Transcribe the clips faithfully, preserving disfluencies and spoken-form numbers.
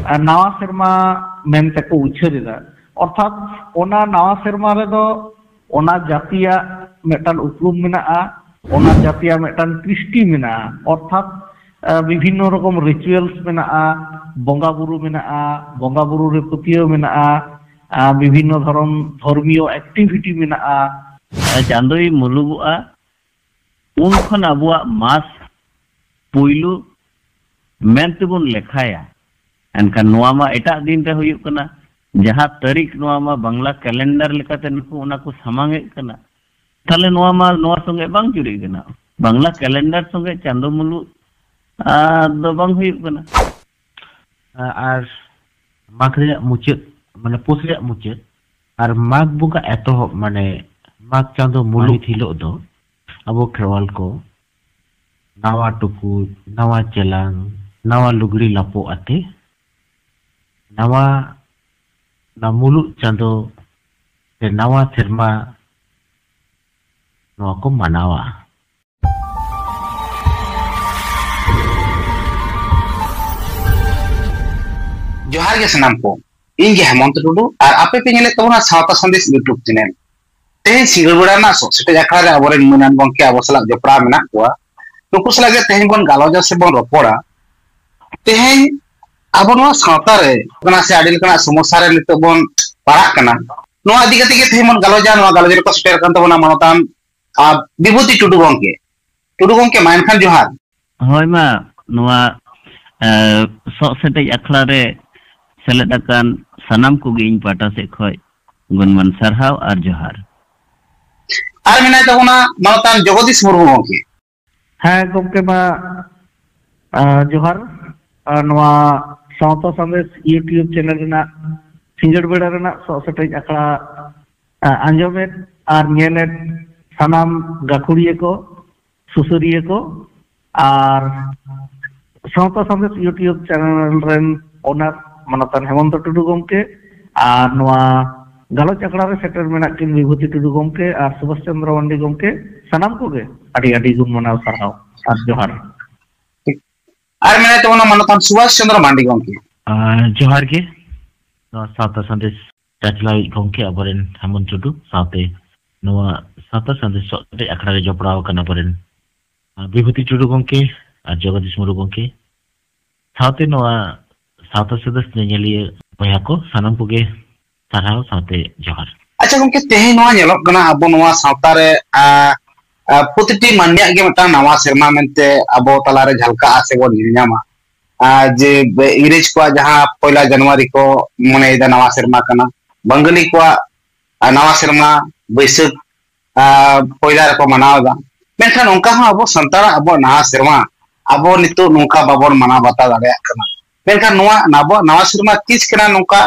ᱟᱨ ᱱᱟᱣᱟ ᱥᱮᱨᱢᱟ ᱢᱮᱱᱛᱮ ᱠᱚ ᱩᱪᱷᱟᱹᱱ ᱮᱫᱟ᱾ ᱚᱨᱛᱷᱟᱛ ᱚᱱᱟ ᱱᱟᱣᱟ ᱥᱮᱨᱢᱟ ᱨᱮᱫᱚ ᱚᱱᱟ ᱡᱟᱹᱛᱤᱭᱟᱜ ᱢᱤᱫᱴᱟᱝ ᱩᱯᱨᱩᱢ ᱢᱮᱱᱟᱜᱼᱟ, ᱚᱱᱟ ᱡᱟᱹᱛᱤᱭᱟᱜ ᱢᱤᱫᱴᱟᱝ ᱠᱨᱤᱥᱴᱤ ᱢᱮᱱᱟᱜᱼᱟ, ᱚᱨᱛᱷᱟᱛ ᱟᱨ ᱵᱤᱵᱷᱤᱱᱱᱚ ᱨᱚᱠᱚᱢ ᱨᱤᱪᱩᱣᱟᱞᱥ ᱢᱮᱱᱟᱜᱼᱟ, ᱵᱚᱸᱜᱟ ᱵᱩᱨᱩ ᱢᱮᱱᱟᱜᱼᱟ, ᱵᱚᱸᱜᱟ ᱵᱩᱨᱩ ᱨᱮ ᱯᱟᱹᱛᱭᱟᱹᱣ ᱢᱮᱱᱟᱜᱼᱟ, ᱟᱨ ᱵᱤᱵᱷᱤᱱᱱᱚ ᱫᱷᱚᱨᱚᱢ ᱫᱷᱚᱨᱢᱤᱭᱚ ᱮᱠᱴᱤᱵᱷᱤᱴᱤ ᱢᱮᱱᱟᱜᱼᱟ᱾ ᱪᱟᱸᱫᱳᱭ ᱢᱩᱞᱩᱜᱚᱜᱼᱟ, ᱩᱱ ᱠᱷᱚᱱ ᱟᱵᱚᱣᱟᱜ ᱢᱟᱥ ᱯᱩᱭᱞᱩ ᱢᱮᱱ ᱛᱮᱵᱚᱱ ᱞᱮᱠᱷᱟᱭᱟ᱾ ᱮᱱᱠᱷᱟᱱ ᱱᱚᱣᱟ ᱢᱟ ᱮᱴᱟᱜ ᱫᱤᱱ ᱨᱮ ᱦᱩᱭᱩᱜ ᱠᱟᱱᱟ, ᱡᱟᱦᱟᱸ ᱛᱟᱹᱨᱤᱠᱷ ᱱᱚᱣᱟ ᱢᱟ ᱵᱟᱝᱞᱟ ᱠᱮᱞᱮᱱᱰᱟᱨ ᱞᱮᱠᱟᱛᱮ ᱱᱩᱠᱩ ᱚᱱᱟ ᱠᱚ ᱥᱟᱢᱟᱝ ᱮᱫ ᱠᱟᱱᱟ᱾ ᱛᱟᱦᱞᱮ ᱱᱚᱣᱟ ᱢᱟ ᱱᱚᱣᱟ ᱥᱚᱸᱜᱮ ᱵᱟᱝ ᱡᱩᱨᱤᱜ ᱠᱟᱱᱟ, ᱵᱟᱝᱞᱟ ᱠᱮᱞᱮᱱᱰᱟᱨ ᱥᱚᱸᱜᱮ ᱪᱟᱸᱫᱚ ᱢᱩᱞᱩᱜ ᱟᱨ ᱫᱚ ᱵᱟᱝ ᱦᱩᱭᱩᱜ ᱠᱟᱱᱟ᱾ ᱟᱨ ᱢᱟᱜᱽ ᱨᱮᱭᱟᱜ ᱢᱩᱪᱟᱹᱫ, ᱢᱟᱱᱮ ᱯᱩᱥ ᱨᱮᱭᱟᱜ ᱢᱩᱪᱟᱹᱫ ᱟᱨ ᱢᱟᱜᱽ ᱵᱚᱸᱜᱟ ᱮᱛᱚᱦᱚᱵ, ᱢᱟᱱᱮ ᱢᱟᱜᱽ ᱪᱟᱸᱫᱚ ᱢᱩᱞᱩᱜ ᱦᱤᱞᱳᱜ ᱫᱚ ᱟᱵᱚ ᱠᱷᱮᱨᱣᱟᱞ ᱠᱚ ᱱᱟᱣᱟ ᱴᱩᱠᱩᱡ, ᱱᱟᱣᱟ ᱪᱮᱞᱟᱝ, ᱱᱟᱣᱟ ᱞᱩᱜᱽᱲᱤ ᱞᱟᱯᱚ ᱟᱛᱮ ᱱᱟᱣᱟ, ᱱᱟᱣᱟ ᱢᱩᱞᱩᱜ ᱪᱟᱸᱫᱚ ᱥᱮ ᱱᱟᱣᱟ ᱥᱮᱨᱢᱟ ᱱᱚᱣᱟ ᱠᱚ ᱢᱟᱱᱟᱣᱟ᱾ ᱡᱚᱦᱟᱨ ᱜᱮ ᱥᱟᱱᱟᱢ ᱠᱚ, ᱤᱧ ᱜᱮ ᱦᱮᱢᱚᱱᱛ ᱴᱩᱰᱩ ᱟᱨ ᱟᱯᱮ ᱯᱮ ᱧᱮᱞᱮᱫ ᱛᱟᱵᱚᱱᱟ ᱥᱟᱶᱛᱟ ᱥᱟᱸᱫᱮᱥ YouTube ᱪᱮᱱᱮᱞ᱾ ᱛᱮᱦᱮᱧ ᱥᱤᱸᱜᱟᱹᱲ ᱵᱮᱲᱟ ᱨᱮᱱᱟᱜ ᱥᱚᱜ ᱥᱮᱴᱮᱡ ᱟᱠᱷᱲᱟ ᱨᱮ ᱟᱵᱚᱨᱮᱱ ᱢᱟᱹᱱᱟᱱ ᱜᱚᱢᱠᱮ ᱟᱵᱚ ᱥᱟᱞᱟᱜ ᱡᱚᱯᱲᱟᱣ ᱢᱮᱱᱟᱜ ᱠᱚᱣᱟ᱾ ᱱᱩᱠᱩ ᱥᱟᱞᱟᱜ ᱜᱮ ᱛᱮᱦᱮᱧ ᱵᱚᱱ ᱜᱟᱞᱚᱪᱟ ᱥᱮ ᱵᱚᱱ ᱨᱚᱯᱚᱲᱟ᱾ ᱛᱮᱦᱮᱧ ᱟᱵᱚ ᱱᱚᱣᱟ ᱥᱟᱶᱛᱟ ᱨᱮ ᱠᱟᱱᱟ ᱥᱮ ᱟᱹᱰᱤ ᱞᱮᱠᱟᱱᱟᱜ ᱥᱚᱢᱚᱥᱥᱟ ᱨᱮ ᱱᱤᱛᱚᱜ ᱵᱚᱱ ᱯᱟᱲᱟᱜ ᱠᱟᱱᱟ, ᱱᱚᱣᱟ ᱤᱫᱤ ᱠᱟᱛᱮ ᱜᱮ ᱛᱮᱦᱮᱧ ᱵᱚᱱ ᱜᱟᱞᱚᱪᱟ᱾ ᱱᱚᱣᱟ ᱜᱟᱞᱚᱪ ᱨᱮᱠᱚ ᱥᱮᱴᱮᱨ ᱠᱟᱱ ᱛᱟᱵᱚᱱᱟ ᱢᱟᱱᱚᱛᱟᱱ ᱟᱨ ᱵᱤᱵᱷᱩᱛᱤ ᱴᱩᱰᱩ ᱜᱚᱢᱠᱮ᱾ ᱴᱩᱰᱩ ᱜᱚᱢᱠᱮ, ᱢᱟ ᱮᱱᱠᱷᱟᱱ ᱡᱚᱦᱟᱨ᱾ ᱦᱳᱭ ᱢᱟ, ᱱᱚᱣᱟ, ᱮ, ᱥᱚᱜ ᱥᱮᱴᱮᱡ ᱟᱠᱷᱲᱟ ᱨᱮ ᱥᱮᱞᱮᱫ ᱟᱠᱟᱱ ᱥᱟᱱᱟᱢ ᱠᱚᱜᱮ ᱤᱧ ᱯᱟᱦᱴᱟ ᱥᱮᱫ ᱠᱷᱚᱱ ᱜᱩᱱᱢᱟᱱ ᱥᱟᱨᱦᱟᱣ ᱟᱨ ᱡᱚᱦᱟᱨ᱾ ᱟᱨ ᱢᱮᱱᱟᱭ ᱛᱟᱵᱚᱱᱟ ᱢᱟᱱᱚᱛᱟᱱ ᱡᱚᱜᱚᱫᱤᱥ ᱢᱩᱨᱢᱩ ᱜᱚᱢᱠᱮ᱾ ᱦᱮᱸ ᱜᱚᱢᱠᱮ, ᱢᱟ, ᱟ, ᱡᱚᱦᱟᱨ᱾ ᱟ, ᱱᱚᱣᱟ ᱥᱟᱶᱛᱟ ᱥᱟᱸᱫᱮᱥ YouTube ᱪᱮᱱᱮᱞ ᱨᱮᱱᱟᱜ ᱥᱤᱸᱜᱟᱹᱲ ᱵᱮᱲᱟ ᱨᱮᱱᱟᱜ ᱥᱚᱜ ᱥᱮᱴᱮᱡ ᱟᱠᱷᱲᱟ, ᱟ, ᱟᱸᱡᱚᱢᱮᱫ ᱟᱨ ᱧᱮᱞᱮᱫ ᱥᱟᱱᱟᱢ ᱜᱟᱹᱠᱷᱩᱲᱤᱭᱟᱹ ᱠᱚ, ᱥᱩᱥᱟᱹᱨᱤᱭᱟᱹ ᱠᱚ, ᱟᱨ ᱥᱟᱶᱛᱟ ᱥᱟᱸᱫᱮᱥ YouTube ᱪᱮᱱᱮᱞ ᱨᱮᱱ ᱳᱱᱟᱨ ᱢᱟᱱᱚᱛᱟᱱ ᱦᱮᱢᱚᱱᱛᱚ ᱴᱩᱰᱩ ᱜᱚᱢᱠᱮ, ᱟᱨ ᱱᱚᱣᱟ ᱜᱟᱞᱚᱪ ᱟᱠᱷᱲᱟ ᱨᱮ ᱥᱮᱴᱮᱨ ᱢᱮᱱᱟᱜ ᱠᱤᱱ ᱵᱤᱵᱷᱩᱛᱤ ᱴᱩᱰᱩ ᱜᱚᱢᱠᱮ ᱟᱨ ᱥᱩᱵᱷᱟᱥ ᱪᱚᱱᱫᱨᱚ ᱢᱟᱱᱰᱤ ᱜᱚᱢᱠᱮ, ᱥᱟᱱᱟᱢ ᱠᱚᱜᱮ ᱟᱹᱰᱤ ᱟᱹᱰᱤ ᱜᱩᱱ ᱢᱟᱱᱟᱣ ᱥᱟᱨᱦᱟᱣ ᱟᱨ ᱡᱚᱦᱟᱨ᱾ ᱟᱨ ᱢᱮᱱᱟᱭ ᱛᱟᱵᱚᱱᱟ ᱢᱟᱱᱚᱛᱟᱱ ᱥᱩᱵᱷᱟᱥ ᱪᱚᱱᱫᱨᱚ ᱢᱟᱱᱰᱤ ᱜᱚᱢᱠᱮ᱾ ᱟᱨ ᱡᱚᱦᱟᱨ ᱜᱮ᱾ ᱱᱚᱣᱟ ᱥᱟᱶᱛᱟ ᱥᱟᱸᱫᱮᱥ ᱪᱟᱪᱞᱟᱣᱤᱡ ᱜᱚᱢᱠᱮ ᱟᱵᱚᱨᱮᱱ ᱦᱮᱢᱚᱱ ᱴᱩᱰᱩ ᱥᱟᱶᱛᱮ ᱱᱚᱣᱟ ᱥᱟᱶᱛᱟ ᱥᱟᱸᱫᱮᱥ ᱥᱚᱜ ᱨᱮ ᱟᱠᱷᱲᱟ ᱨᱮ ᱡᱚᱯᱲᱟᱣ ᱟᱠᱟᱱ ᱟᱵᱚᱨᱮᱱ, ᱟᱨ, ᱵᱤᱵᱷᱩᱛᱤ ᱴᱩᱰᱩ ᱜᱚᱢᱠᱮ ᱟᱨ ᱡᱚᱜᱚᱫᱤᱥ ᱢᱩᱨᱢᱩ ᱜᱚᱢᱠᱮ ᱥᱟᱶᱛᱮ ᱱᱚᱣᱟ ᱥᱟᱶᱛᱟ ᱥᱟᱸᱫᱮᱥ ᱧᱮᱧᱮᱞᱤᱭᱟᱹ ᱵᱚᱭᱦᱟ ᱠᱚ ᱥᱟᱱᱟᱢ ᱠᱚᱜᱮ ᱥᱟᱨᱦᱟᱣ ᱥᱟᱶᱛᱮ ᱡᱚᱦᱟᱨ᱾ ᱟᱪᱪᱷᱟ ᱜᱚᱢᱠᱮ, ᱛᱮᱦᱮᱧ ᱱᱚᱣᱟ ᱧᱮᱞᱚᱜ ᱠᱟᱱᱟ ᱟᱵᱚ ᱱᱚᱣᱟ ᱥᱟᱶᱛᱟ ᱨᱮ, ᱟ, ᱟ, ᱯᱨᱚᱛᱤᱴᱤ ᱢᱟᱹᱱᱢᱤᱭᱟᱜ ᱜᱮ ᱢᱤᱫᱴᱟᱝ ᱱᱟᱣᱟ ᱥᱮᱨᱢᱟ ᱢᱮᱱᱛᱮ ᱟᱵᱚ ᱛᱟᱞᱟᱨᱮ ᱡᱷᱟᱞᱠᱟᱜᱼᱟ ᱥᱮᱵᱚᱱ ᱧᱮᱞ ᱧᱟᱢᱟ᱾ ᱟᱨ ᱡᱮ ᱵᱮ-, ᱤᱝᱨᱮᱡᱽ ᱠᱚᱣᱟᱜ ᱡᱟᱦᱟᱸ ᱯᱚᱭᱞᱟ ᱡᱟᱱᱩᱣᱟᱨᱤ ᱠᱚ ᱢᱚᱱᱮᱭᱮᱫᱟ ᱱᱟᱣᱟ ᱥᱮᱨᱢᱟ ᱠᱟᱱᱟ, ᱵᱟᱝᱜᱟᱞᱤ ᱠᱚᱣᱟᱜ, ᱟ, ᱱᱟᱣᱟ ᱥᱮᱨᱢᱟ ᱵᱟᱹᱭᱥᱟᱹᱠᱷ, ᱟ, ᱯᱚᱭᱞᱟ ᱨᱮᱠᱚ ᱢᱟᱱᱟᱣ ᱮᱫᱟ᱾ ᱢᱮᱱᱠᱷᱟᱱ ᱚᱱᱠᱟ ᱦᱚᱸ ᱟᱵᱚ ᱥᱟᱱᱛᱟᱲᱟᱜ ᱟᱵᱚᱣᱟᱜ ᱱᱟᱣᱟ ᱥᱮᱨᱢᱟ ᱟᱵᱚ ᱱᱤᱛᱚᱜ ᱱᱚᱝᱠᱟ ᱵᱟᱵᱚᱱ ᱢᱟᱱᱟᱣ ᱵᱟᱛᱟᱣ ᱫᱟᱲᱮᱭᱟᱜ ᱠᱟᱱᱟ᱾ ᱢᱮᱱᱠᱷᱟᱱ ᱱᱚᱣᱟ ᱟᱵᱚᱣᱟᱜ ᱱᱟᱣᱟ ᱥᱮᱨᱢᱟ ᱛᱤᱥ ᱠᱟᱱᱟ, ᱱᱚᱝᱠᱟ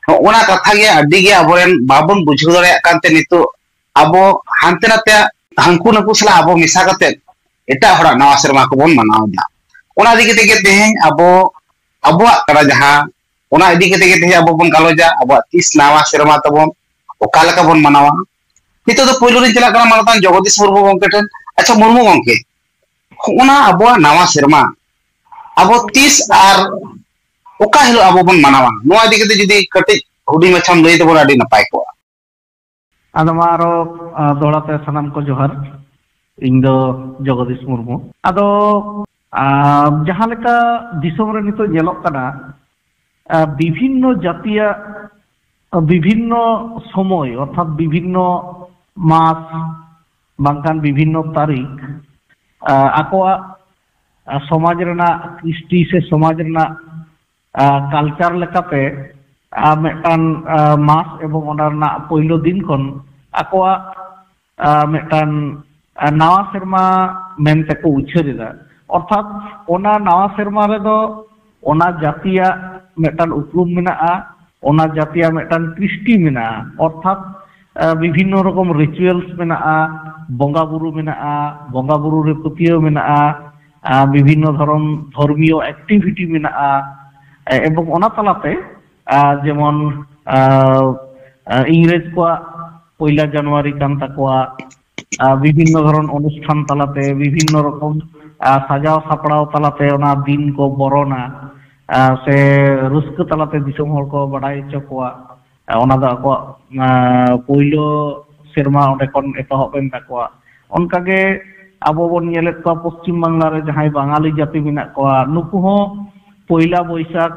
ᱚᱱᱟ ᱠᱟᱛᱷᱟ ᱜᱮ ᱟᱹᱰᱤ ᱜᱮ ᱟᱵᱚᱨᱮᱱ ᱵᱟᱵᱚᱱ ᱵᱩᱡᱷᱟᱹᱣ ᱫᱟᱲᱮᱭᱟᱜ ᱠᱟᱱᱛᱮ ᱱᱤᱛᱚᱜ ᱟᱵᱚ ᱦᱟᱱᱛᱮ ᱱᱟᱛᱮ ᱦᱟᱹᱱᱠᱩ ᱱᱟᱹᱠᱩ ᱥᱟᱞᱟᱜ ᱟᱵᱚ ᱢᱮᱥᱟ ᱠᱟᱛᱮ ᱮᱴᱟᱜ ᱦᱚᱲᱟᱜ ᱱᱟᱣᱟ ᱥᱮᱨᱢᱟ ᱠᱚᱵᱚᱱ ᱢᱟᱱᱟᱣ ᱮᱫᱟ᱾ ᱚᱱᱟ ᱤᱫᱤ ᱠᱟᱛᱮ ᱜᱮ ᱛᱮᱦᱮᱧ ᱟᱵᱚ ᱟᱵᱚᱣᱟᱜ ᱠᱟᱱᱟ ᱡᱟᱦᱟᱸ, ᱚᱱᱟ ᱤᱫᱤ ᱠᱟᱛᱮ ᱜᱮ ᱛᱮᱦᱮᱧ ᱟᱵᱚ ᱵᱚᱱ ᱜᱟᱞᱚᱪᱟ, ᱟᱵᱚᱣᱟᱜ ᱛᱤᱥ ᱱᱟᱣᱟ ᱥᱮᱨᱢᱟ ᱛᱟᱵᱚᱱ, ᱚᱠᱟ ᱞᱮᱠᱟ ᱵᱚᱱ ᱢᱟᱱᱟᱣᱟ᱾ ᱱᱤᱛᱚᱜ ᱫᱚ ᱯᱳᱭᱞᱳ ᱨᱤᱧ ᱪᱟᱞᱟᱜ ᱠᱟᱱᱟ ᱢᱟᱱᱚᱛᱟᱱ ᱡᱚᱜᱚᱫᱤᱥ ᱢᱩᱨᱢᱩ ᱜᱚᱢᱠᱮ ᱴᱷᱮᱱ᱾ ᱟᱪᱪᱷᱟ ᱢᱩᱨᱢᱩ ᱜᱚᱢᱠᱮ, ᱦᱚᱸᱜᱼᱚᱱᱟ ᱟᱵᱚᱣᱟᱜ ᱱᱟᱣᱟ ᱥᱮᱨᱢᱟ ᱟᱵᱚ ᱛᱤᱥ ᱟᱨ ᱚᱠᱟ ᱦᱤᱞᱳᱜ ᱟᱵᱚ ᱵᱚᱱ ᱢᱟᱱᱟᱣᱟ, ᱱᱚᱣᱟ ᱤᱫᱤ ᱠᱟᱛᱮ ᱡᱩᱫᱤ ᱠᱟᱹᱴᱤᱡ ᱦᱩᱰᱤᱧ ᱢᱟᱪᱷᱟᱢ ᱞᱟᱹᱭ ᱛᱟᱵᱚᱱᱟ ᱟᱹᱰᱤ ᱱᱟᱯᱟᱭ ᱠᱚᱜᱼᱟ᱾ ᱟᱫᱚ ᱢᱟ ᱟᱨᱚ, ᱟ, ᱫᱚᱦᱲᱟ ᱛᱮ ᱥᱟᱱᱟᱢ ᱠᱚ ᱡᱚᱦᱟᱨ᱾ ᱤᱧ ᱫᱚ ᱡᱚᱜᱚᱫᱤᱥ ᱢᱩᱨᱢᱩ᱾ ᱟᱫᱚ, ᱟ, ᱡᱟᱦᱟᱸ ᱞᱮᱠᱟ ᱫᱤᱥᱚᱢ ᱨᱮ ᱱᱤᱛᱚᱜ ᱧᱮᱞᱚᱜ ᱠᱟᱱᱟ, ᱟ, ᱵᱤᱵᱷᱤᱱᱱᱚ ᱡᱟᱹᱛᱤᱭᱟᱜ, ᱟ, ᱵᱤᱵᱷᱤᱱᱱᱚ ᱥᱚᱢᱚᱭ, ᱚᱨᱛᱷᱟᱛ ᱵᱤᱵᱷᱤᱱᱱᱚ ᱢᱟᱥ, ᱵᱟᱝᱠᱷᱟᱱ ᱵᱤᱵᱷᱤᱱᱱᱚ ᱛᱟᱹᱨᱤᱠᱷ, ᱟ, ᱟᱠᱚᱣᱟᱜ, ᱟ, ᱥᱚᱢᱟᱡᱽ ᱨᱮᱱᱟᱜ ᱠᱨᱤᱥᱴᱤ ᱥᱮ ᱥᱚᱢᱟᱡᱽ ᱨᱮᱱᱟᱜ, ᱟ, ᱠᱟᱞᱪᱟᱨ ᱞᱮᱠᱟᱛᱮ, ᱟ, ᱢᱤᱫᱴᱟᱝ, ᱟ, ᱢᱟᱥ ᱮᱵᱚᱝ ᱚᱱᱟ ᱨᱮᱱᱟᱜ ᱯᱳᱭᱞᱳ ᱫᱤᱱ ᱠᱷᱚᱱ ᱟᱠᱚᱣᱟᱜ, ᱟ, ᱢᱤᱫᱴᱟᱝ, ᱟ, ᱱᱟᱣᱟ ᱥᱮᱨᱢᱟ ᱢᱮᱱᱛᱮ ᱠᱚ ᱩᱪᱷᱟᱹᱱ ᱮᱫᱟ᱾ ᱚᱨᱛᱷᱟᱛ ᱚᱱᱟ ᱱᱟᱣᱟ ᱥᱮᱨᱢᱟ ᱨᱮᱫᱚ ᱚᱱᱟ ᱡᱟᱹᱛᱤᱭᱟᱜ ᱢᱤᱫᱴᱟᱝ ᱩᱯᱨᱩᱢ ᱢᱮᱱᱟᱜᱼᱟ, ᱚᱱᱟ ᱡᱟᱹᱛᱤᱭᱟᱜ ᱢᱤᱫᱴᱟᱝ ᱠᱨᱤᱥᱴᱤ ᱢᱮᱱᱟᱜᱼᱟ᱾ ᱚᱨᱛᱷᱟᱛ, ᱟ, ᱵᱤᱵᱷᱤᱱᱱᱚ ᱨᱚᱠᱚᱢ ᱨᱤᱪᱩᱣᱟᱞᱥ ᱢᱮᱱᱟᱜᱼᱟ, ᱵᱚᱸᱜᱟ ᱵᱩᱨᱩ ᱢᱮᱱᱟᱜᱼᱟ, ᱵᱚᱸᱜᱟ ᱵᱩᱨᱩ ᱨᱮ ᱯᱟᱹᱛᱭᱟᱹᱣ ᱢᱮᱱᱟᱜᱼᱟ, ᱟ, ᱵᱤᱵᱷᱤᱱᱱᱚ ᱫᱷᱚᱨᱚᱢ, ᱫᱷᱚᱨᱢᱤᱭᱚ ᱮᱠᱴᱤᱵᱷᱤᱴᱤ ᱢᱮᱱᱟᱜᱼᱟ, ᱮ-, ᱮᱵᱚᱝ ᱚᱱᱟ ᱛᱟᱞᱟᱛᱮ, ᱟ, ᱡᱮᱢᱚᱱ, ᱟ, ᱟ, ᱤᱝᱨᱮᱡᱽ ᱠᱚᱣᱟᱜ ᱯᱚᱭᱞᱟ ᱡᱟᱱᱩᱣᱟᱨᱤ ᱠᱟᱱ ᱛᱟᱠᱚᱣᱟ, ᱟ, ᱵᱤᱵᱷᱤᱱᱱᱚ ᱫᱷᱚᱨᱚᱱ ᱚᱱᱩᱥᱴᱷᱟᱱ ᱛᱟᱞᱟᱛᱮ, ᱵᱤᱵᱷᱤᱱᱱᱚ ᱨᱚᱠᱚᱢ, ᱟ, ᱥᱟᱡᱟᱣ ᱥᱟᱯᱲᱟᱣ ᱛᱟᱞᱟᱛᱮ ᱚᱱᱟ ᱫᱤᱱ ᱠᱚ ᱵᱚᱨᱚᱱᱟ᱾ ᱟᱨ ᱥᱮ ᱨᱟᱹᱥᱠᱟᱹ ᱛᱟᱞᱟᱛᱮ ᱫᱤᱥᱚᱢ ᱦᱚᱲ ᱠᱚ ᱵᱟᱰᱟᱭ ᱦᱚᱪᱚ ᱠᱚᱣᱟ᱾ ᱟᱨ ᱚᱱᱟ ᱫᱚ ᱟᱠᱚᱣᱟᱜ, ᱟᱨ, ᱯᱳᱭᱞᱳ ᱥᱮᱨᱢᱟ ᱚᱸᱰᱮ ᱠᱷᱚᱱ ᱮᱛᱚᱦᱚᱵ ᱮᱱ ᱛᱟᱠᱚᱣᱟ᱾ ᱚᱱᱠᱟᱜᱮ ᱟᱵᱚ ᱵᱚᱱ ᱧᱮᱞᱮᱫ ᱠᱚᱣᱟ, ᱯᱚᱥᱪᱤᱢ ᱵᱟᱝᱞᱟ ᱨᱮ ᱡᱟᱦᱟᱸᱭ ᱵᱟᱝᱟᱞᱤ ᱡᱟᱹᱛᱤ ᱢᱮᱱᱟᱜ ᱠᱚᱣᱟ, ᱱᱩᱠᱩ ᱦᱚᱸ ᱯᱳᱭᱞᱟ ᱵᱳᱭᱥᱟᱠᱷ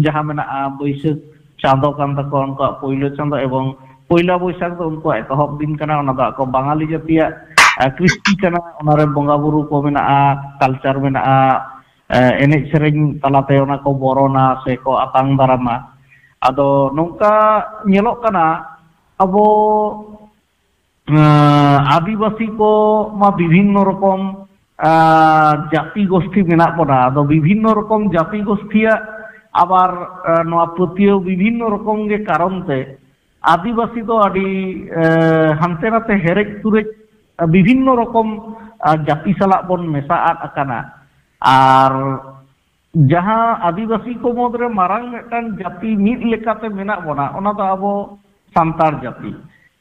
ᱡᱟᱦᱟᱸ ᱢᱮᱱᱟᱜᱼᱟ, ᱵᱟᱹᱭᱥᱟᱹᱠᱷ ᱪᱟᱸᱫᱚ ᱠᱟᱱ ᱛᱟᱠᱚᱣᱟ ᱩᱱᱠᱩᱣᱟᱜ ᱯᱳᱭᱞᱳ ᱪᱟᱸᱫᱚ, ᱮᱵᱚᱝ ᱯᱳᱭᱞᱟ ᱵᱳᱭᱥᱟᱠᱷ ᱫᱚ ᱩᱱᱠᱩᱣᱟᱜ ᱮᱛᱚᱦᱚᱵ ᱫᱤᱱ ᱠᱟᱱᱟ᱾ ᱚᱱᱟ ᱫᱚ ᱟᱠᱚ ᱵᱟᱝᱟᱞᱤ ᱡᱟᱹᱛᱤᱭᱟᱜ, ᱟᱨ, ᱠᱨᱤᱥᱴᱤ ᱠᱟᱱᱟ᱾ ᱚᱱᱟᱨᱮ ᱵᱚᱸᱜᱟ ᱵᱩᱨᱩ ᱠᱚ ᱢᱮᱱᱟᱜᱼᱟ, ᱠᱟᱞᱪᱟᱨ ᱢᱮᱱᱟᱜᱼᱟ, ᱮ, ᱮᱱᱮᱡ ᱥᱮᱨᱮᱧ ᱛᱟᱞᱟᱛᱮ ᱚᱱᱟ ᱠᱚ ᱵᱚᱨᱚᱱᱟ ᱥᱮ ᱠᱚ ᱟᱛᱟᱝ ᱫᱟᱨᱟᱢᱟ᱾ ᱟᱫᱚ ᱱᱚᱝᱠᱟ ᱧᱮᱞᱚᱜ ᱠᱟᱱᱟ, ᱟᱵᱚ, ᱮ, ᱟᱹᱫᱤᱵᱟᱹᱥᱤ ᱠᱚ ᱢᱟ ᱵᱤᱵᱷᱤᱱᱱᱚ ᱨᱚᱠᱚᱢ, ᱮ, ᱡᱟᱹᱛᱤ ᱜᱳᱥᱴᱷᱤ ᱢᱮᱱᱟᱜ ᱵᱚᱱᱟ᱾ ᱟᱫᱚ ᱵᱤᱵᱷᱤᱱᱱᱚ ᱨᱚᱠᱚᱢ ᱡᱟᱹᱛᱤ ᱜᱳᱥᱴᱷᱤᱭᱟᱜ ᱟᱵᱟᱨ, ᱮ, ᱱᱚᱣᱟ ᱯᱟᱹᱛᱭᱟᱹᱣ ᱵᱤᱵᱷᱤᱱᱱᱚ ᱨᱚᱠᱚᱢ ᱜᱮ ᱠᱟᱨᱚᱱ ᱛᱮ ᱟᱹᱫᱤᱵᱟᱹᱥᱤ ᱫᱚ ᱟᱹᱰᱤ, ᱮ, ᱦᱟᱱᱛᱮ ᱱᱟᱛᱮ ᱦᱮᱨᱮᱡ ᱛᱩᱨᱮᱡ, ᱮ, ᱵᱤᱵᱷᱤᱱᱱᱚ ᱨᱚᱠᱚᱢ, ᱮ, ᱡᱟᱹᱛᱤ ᱥᱟᱞᱟᱜ ᱵᱚᱱ ᱢᱮᱥᱟ ᱟᱫ ᱟᱠᱟᱱᱟ᱾ ᱟᱨ ᱡᱟᱦᱟᱸ ᱟᱹᱫᱤᱵᱟᱹᱥᱤ ᱠᱚ ᱢᱩᱫᱽᱨᱮ ᱢᱟᱨᱟᱝ ᱢᱤᱫᱴᱟᱝ ᱡᱟᱹᱛᱤ ᱢᱤᱫ ᱞᱮᱠᱟᱛᱮ ᱢᱮᱱᱟᱜ ᱵᱚᱱᱟ, ᱚᱱᱟ ᱫᱚ ᱟᱵᱚ ᱥᱟᱱᱛᱟᱲ ᱡᱟᱹᱛᱤ᱾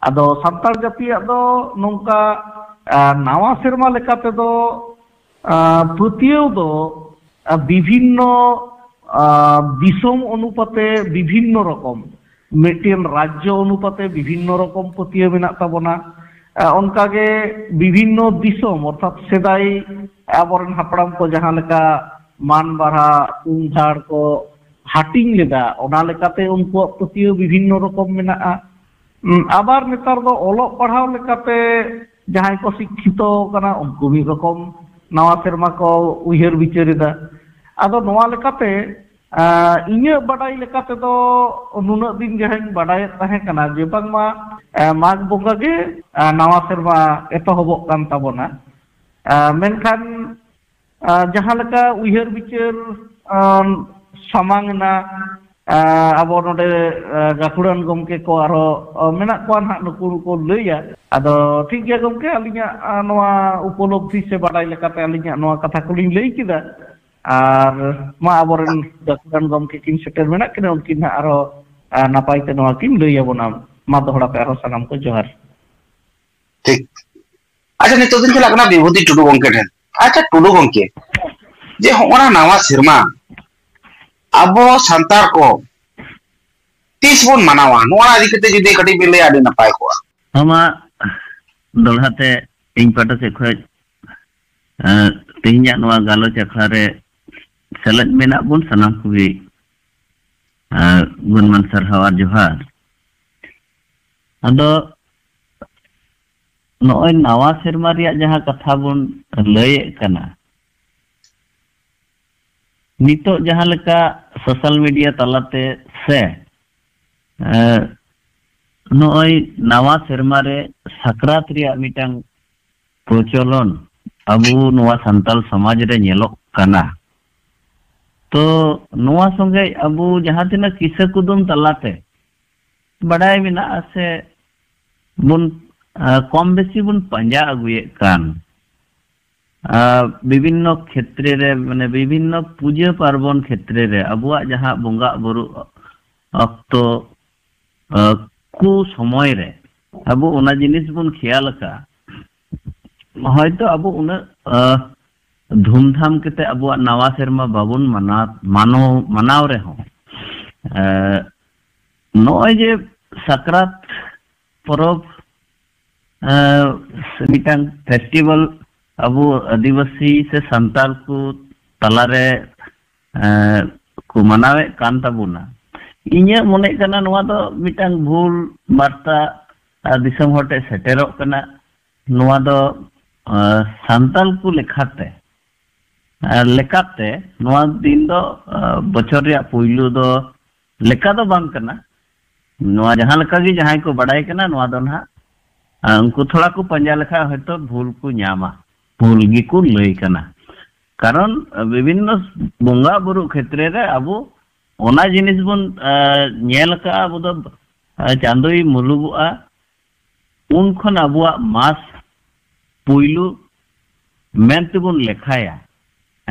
ᱟᱫᱚ ᱥᱟᱱᱛᱟᱲ ᱡᱟᱹᱛᱤᱭᱟᱜ ᱫᱚ ᱱᱚᱝᱠᱟ, ᱮ, ᱱᱟᱣᱟ ᱥᱮᱨᱢᱟ ᱞᱮᱠᱟ ᱛᱮᱫᱚ, ᱮ, ᱯᱟᱹᱛᱭᱟᱹᱣ ᱫᱚ, ᱮ, ᱵᱤᱵᱷᱤᱱᱱᱚ, ᱮ, ᱫᱤᱥᱚᱢ ᱚᱱᱩᱯᱟᱛᱮ ᱵᱤᱵᱷᱤᱱᱱᱚ ᱨᱚᱠᱚᱢ, ᱢᱤᱫᱴᱮᱱ ᱨᱟᱡᱽᱡᱚ ᱚᱱᱩᱯᱟᱛᱮ ᱵᱤᱵᱷᱤᱱᱱᱚ ᱨᱚᱠᱚᱢ ᱯᱟᱹᱛᱭᱟᱹᱣ ᱢᱮᱱᱟᱜ ᱛᱟᱵᱚᱱᱟ᱾ ᱮ, ᱚᱱᱠᱟᱜᱮ ᱵᱤᱵᱷᱤᱱᱱᱚ ᱫᱤᱥᱚᱢ, ᱚᱨᱛᱷᱟᱛ ᱥᱮᱫᱟᱭ ᱟᱵᱚᱨᱮᱱ ᱦᱟᱯᱲᱟᱢ ᱠᱚ ᱡᱟᱦᱟᱸ ᱞᱮᱠᱟ ᱢᱟᱱ ᱵᱟᱨᱦᱟ, ᱩᱢ ᱡᱷᱟᱲ ᱠᱚ ᱦᱟᱹᱴᱤᱧ ᱞᱮᱫᱟ, ᱚᱱᱟ ᱞᱮᱠᱟᱛᱮ ᱩᱱᱠᱩᱣᱟᱜ ᱯᱟᱹᱛᱭᱟᱹᱣ ᱵᱤᱵᱷᱤᱱᱱᱚ ᱨᱚᱠᱚᱢ ᱢᱮᱱᱟᱜᱼᱟ᱾ ᱩᱸ, ᱟᱵᱟᱨ ᱱᱮᱛᱟᱨ ᱫᱚ ᱚᱞᱚᱜ ᱯᱟᱲᱦᱟᱣ ᱞᱮᱠᱟᱛᱮ ᱡᱟᱦᱟᱸᱭ ᱠᱚ ᱥᱤᱠᱠᱷᱤᱛᱚ ᱠᱟᱱᱟ, ᱩᱱᱠᱩ ᱢᱤᱫ ᱨᱚᱠᱚᱢ ᱱᱟᱣᱟ ᱥᱮᱨᱢᱟ ᱠᱚ ᱩᱭᱦᱟᱹᱨ ᱵᱤᱪᱟᱹᱨ ᱮᱫᱟ᱾ ᱟᱫᱚ ᱱᱚᱣᱟ ᱞᱮᱠᱟᱛᱮ, ᱟᱸ, ᱤᱧᱟᱹᱜ ᱵᱟᱰᱟᱭ ᱞᱮᱠᱟ ᱛᱮᱫᱚ ᱱᱩᱱᱟᱹᱜ ᱫᱤᱱ ᱡᱟᱦᱟᱸᱧ ᱵᱟᱰᱟᱭᱮᱫ ᱛᱟᱦᱮᱸ ᱠᱟᱱᱟ ᱡᱮ ᱵᱟᱝᱢᱟ, ᱟᱸ, ᱢᱟᱜᱽ ᱵᱚᱸᱜᱟ ᱜᱮ, ᱟᱸ, ᱱᱟᱣᱟ ᱥᱮᱨᱢᱟ ᱮᱛᱚᱦᱚᱵᱚᱜ ᱠᱟᱱ ᱛᱟᱵᱚᱱᱟ᱾ ᱟᱸ, ᱢᱮᱱᱠᱷᱟᱱ, ᱟᱸ, ᱡᱟᱦᱟᱸ ᱞᱮᱠᱟ ᱩᱭᱦᱟᱹᱨ ᱵᱤᱪᱟᱹᱨ, ᱟᱸ, ᱥᱟᱢᱟᱝ ᱮᱱᱟ, ᱟᱸ, ᱟᱵᱚ ᱱᱚᱰᱮ, ᱟᱸ, ᱜᱟᱹᱠᱷᱩᱲᱟᱱ ᱜᱚᱢᱠᱮ ᱠᱚ ᱟᱨᱦᱚᱸ, ᱟᱸ, ᱢᱮᱱᱟᱜ ᱠᱚᱣᱟ ᱱᱟᱦᱟᱜ, ᱱᱩᱠᱩ ᱠᱚ ᱞᱟᱹᱭᱟ᱾ ᱟᱫᱚ ᱴᱷᱤᱠ ᱜᱮᱭᱟ ᱜᱚᱢᱠᱮ, ᱟᱹᱞᱤᱧᱟᱜ, ᱟᱸ, ᱱᱚᱣᱟ ᱩᱯᱚᱞᱚᱵᱽᱫᱷᱤ ᱥᱮ ᱵᱟᱰᱟᱭ ᱞᱮᱠᱟᱛᱮ ᱟᱹᱞᱤᱧᱟᱜ ᱱᱚᱣᱟ ᱠᱟᱛᱷᱟ ᱠᱚᱞᱤᱧ ᱞᱟᱹᱭ ᱠᱮᱫᱟ᱾ ᱟᱨ ᱢᱟ ᱟᱵᱚᱨᱮᱱ ᱜᱟᱹᱠᱷᱩᱲᱟᱱ ᱜᱚᱢᱠᱮ ᱠᱤᱱ ᱥᱮᱴᱮᱨ ᱢᱮᱱᱟᱜ ᱠᱤᱱᱟ, ᱩᱱᱠᱤᱱ ᱱᱟᱦᱟᱜ ᱟᱨᱦᱚᱸ, ᱟᱸ, ᱱᱟᱯᱟᱭ ᱛᱮ ᱱᱚᱣᱟ ᱠᱤᱱ ᱞᱟᱹᱭ ᱟᱵᱚᱱᱟ᱾ ᱢᱟ ᱫᱚᱦᱲᱟ ᱛᱮ ᱟᱨᱦᱚᱸ ᱥᱟᱱᱟᱢ ᱠᱚ ᱡᱚᱦᱟᱨ᱾ ᱴᱷᱤᱠ᱾ ᱟᱪᱪᱷᱟ, ᱱᱤᱛᱚᱜ ᱫᱚᱧ ᱪᱟᱞᱟᱜ ᱠᱟᱱᱟ ᱵᱤᱵᱷᱩᱛᱤ ᱴᱩᱰᱩ ᱜᱚᱢᱠᱮ ᱴᱷᱮᱱ᱾ ᱟᱪᱪᱷᱟ, ᱴᱩᱰᱩ ᱜᱚᱢᱠᱮ, ᱡᱮ ᱦᱚᱸᱜᱼᱚ ᱱᱟ ᱱᱟᱣᱟ ᱥᱮᱨᱢᱟ, ᱟᱵᱚ ᱥᱟᱱᱛᱟᱲ ᱠᱚ ᱛᱤᱥ ᱵᱚᱱ ᱢᱟᱱᱟᱣᱟ? ᱱᱚᱣᱟ ᱤᱫᱤ ᱠᱟᱛᱮ ᱡᱩᱫᱤ ᱠᱟᱹᱴᱤᱡ ᱵᱤᱱ ᱞᱟᱹᱭᱟ, ᱟᱹᱰᱤ ᱱᱟᱯᱟᱭ ᱠᱚᱜᱼᱟ᱾ ᱦᱚᱸ ᱢᱟ, ᱫᱚᱦᱲᱟ ᱛᱮ ᱤᱧ ᱯᱟᱦᱴᱟ ᱥᱮᱫ ᱠᱷᱚᱱ, ᱮᱸ, ᱛᱮᱦᱮᱧᱟᱜ ᱱᱚᱣᱟ ᱜᱟᱞᱚᱪ ᱟᱠᱷᱲᱟ ᱨᱮ ᱥᱮᱞᱮᱫ ᱢᱮᱱᱟᱜ ᱵᱚᱱ ᱥᱟᱱᱟᱢ ᱠᱚᱜᱮ, ᱮᱸ, ᱜᱩᱱᱢᱟᱱ ᱥᱟᱨᱦᱟᱣ ᱟᱨ ᱡᱚᱦᱟᱨ᱾ ᱟᱫᱚ ᱱᱚᱜᱼᱚᱭ ᱱᱟᱣᱟ ᱥᱮᱨᱢᱟ ᱨᱮᱭᱟᱜ ᱡᱟᱦᱟᱸ ᱠᱟᱛᱷᱟ ᱵᱚᱱ ᱞᱟᱹᱭᱮᱫ ᱠᱟᱱᱟ, ᱱᱤᱛᱚᱜ ᱡᱟᱦᱟᱸ ᱞᱮᱠᱟ ᱥᱳᱥᱟᱞ ᱢᱤᱰᱤᱭᱟ ᱛᱟᱞᱟᱛᱮ ᱥᱮ, ᱮᱸ, ᱱᱚᱜᱼᱚᱭ ᱱᱟᱣᱟ ᱥᱮᱨᱢᱟ ᱨᱮ ᱥᱟᱠᱨᱟᱛ ᱨᱮᱭᱟᱜ ᱢᱤᱫᱴᱟᱝ ᱯᱨᱚᱪᱚᱞᱚᱱ ᱟᱵᱚ ᱱᱚᱣᱟ ᱥᱟᱱᱛᱟᱞ ᱥᱚᱢᱟᱡᱽ ᱨᱮ ᱧᱮᱞᱚᱜ ᱠᱟᱱᱟ᱾ ᱛᱚ ᱱᱚᱣᱟ ᱥᱚᱸᱜᱮ ᱟᱵᱚ ᱡᱟᱦᱟᱸ ᱛᱤᱱᱟᱹᱜ ᱠᱤᱥᱟᱹ ᱠᱩᱫᱩᱢ ᱛᱟᱞᱟᱛᱮ ᱵᱟᱰᱟᱭ ᱢᱮᱱᱟᱜᱼᱟ ᱥᱮ ᱵᱚᱱ, ᱟᱸ, ᱠᱚᱢ ᱵᱮᱥᱤ ᱵᱚᱱ ᱯᱟᱸᱡᱟ ᱟᱹᱜᱩᱭᱮᱫ ᱠᱟᱱ, ᱟᱸ, ᱵᱤᱵᱷᱤᱱᱱᱚ ᱠᱷᱮᱛᱨᱮ ᱨᱮ, ᱢᱟᱱᱮ ᱵᱤᱵᱷᱤᱱᱱᱚ ᱯᱩᱡᱟᱹ ᱯᱟᱨᱵᱚᱱ ᱠᱷᱮᱛᱨᱮ ᱨᱮ ᱟᱵᱚᱣᱟᱜ ᱡᱟᱦᱟᱸ ᱵᱚᱸᱜᱟ ᱵᱩᱨᱩ ᱚᱠᱛᱚ, ᱟᱸ, ᱠᱚ ᱥᱚᱢᱚᱭ ᱨᱮ ᱟᱵᱚ ᱚᱱᱟ ᱡᱤᱱᱤᱥ ᱵᱚᱱ ᱠᱷᱮᱭᱟᱞ ᱟᱠᱟᱫᱼᱟ, ᱦᱚᱭᱛᱚ ᱟᱵᱚ ᱩᱱᱟᱹᱜ, ᱟᱸ, ᱫᱷᱩᱢᱫᱷᱟᱢ ᱠᱟᱛᱮ ᱟᱵᱚᱣᱟᱜ ᱱᱟᱣᱟ ᱥᱮᱨᱢᱟ ᱵᱟᱵᱚᱱ ᱢᱟᱱᱟᱣ, ᱢᱟᱱᱟᱣ, ᱢᱟᱱᱟᱣ ᱨᱮᱦᱚᱸ, ᱮ, ᱱᱚᱜᱼᱚᱭ ᱡᱮ ᱥᱟᱠᱨᱟᱛ ᱯᱚᱨᱚᱵᱽ, ᱮ, ᱢᱤᱫᱴᱟᱝ ᱯᱷᱮᱥᱴᱤᱵᱷᱮᱞ ᱟᱵᱚ ᱟᱹᱫᱤᱵᱟᱹᱥᱤ ᱥᱮ ᱥᱟᱱᱛᱟᱲ ᱠᱚ ᱛᱟᱞᱟᱨᱮ, ᱮ, ᱠᱚ ᱢᱟᱱᱟᱣᱮᱫ ᱠᱟᱱ ᱛᱟᱵᱚᱱᱟ, ᱤᱧᱟᱹᱜ ᱢᱚᱱᱮᱜ ᱠᱟᱱᱟ ᱱᱚᱣᱟ ᱫᱚ ᱢᱤᱫᱴᱟᱝ ᱵᱷᱩᱞ ᱵᱟᱨᱛᱟ, ᱟ, ᱫᱤᱥᱚᱢ ᱦᱚᱲ ᱴᱷᱮᱱ ᱥᱮᱴᱮᱨᱚᱜ ᱠᱟᱱᱟ᱾ ᱱᱚᱣᱟ ᱫᱚ, ᱟ, ᱥᱟᱱᱛᱟᱲ ᱠᱚ ᱞᱮᱠᱷᱟᱛᱮ, ᱟ, ᱞᱮᱠᱟᱛᱮ ᱱᱚᱣᱟ ᱫᱤᱱ ᱫᱚ, ᱟ, ᱵᱚᱪᱷᱚᱨ ᱨᱮᱭᱟᱜ ᱯᱩᱭᱞᱩ ᱫᱚ ᱞᱮᱠᱟ ᱫᱚ ᱵᱟᱝ ᱠᱟᱱᱟ᱾ ᱱᱚᱣᱟ ᱡᱟᱦᱟᱸ ᱞᱮᱠᱟ ᱜᱮ ᱡᱟᱦᱟᱸᱭ ᱠᱚ ᱵᱟᱰᱟᱭ ᱠᱟᱱᱟ, ᱱᱚᱣᱟ ᱫᱚ ᱱᱟᱦᱟᱜ, ᱟ, ᱩᱱᱠᱩ ᱛᱷᱚᱲᱟ ᱠᱚ ᱯᱟᱸᱡᱟ ᱞᱮᱠᱷᱟᱱ ᱦᱚᱭᱛᱚ ᱵᱷᱩᱞ ᱠᱚ ᱧᱟᱢᱟ, ᱵᱷᱩᱞ ᱜᱮᱠᱚ ᱞᱟᱹᱭ ᱠᱟᱱᱟ᱾ ᱠᱟᱨᱚᱱ, ᱟ, ᱵᱤᱵᱷᱤᱱᱱᱚ ᱵᱚᱸᱜᱟ ᱵᱩᱨᱩ ᱠᱷᱮᱛᱨᱮ ᱨᱮ ᱟᱵᱚ ᱚᱱᱟ ᱡᱤᱱᱤᱥ ᱵᱚᱱ, ᱟ, ᱧᱮᱞ ᱟᱠᱟᱫᱼᱟ, ᱟᱵᱚ ᱫᱚ, ᱟ, ᱪᱟᱸᱫᱚᱭ ᱢᱩᱞᱩᱜᱚᱜᱼᱟ, ᱩᱱ ᱠᱷᱚᱱ ᱟᱵᱚᱣᱟᱜ ᱢᱟᱥ ᱯᱩᱭᱞᱩ ᱢᱮᱱ ᱛᱮᱵᱚᱱ ᱞᱮᱠᱷᱟᱭᱟ᱾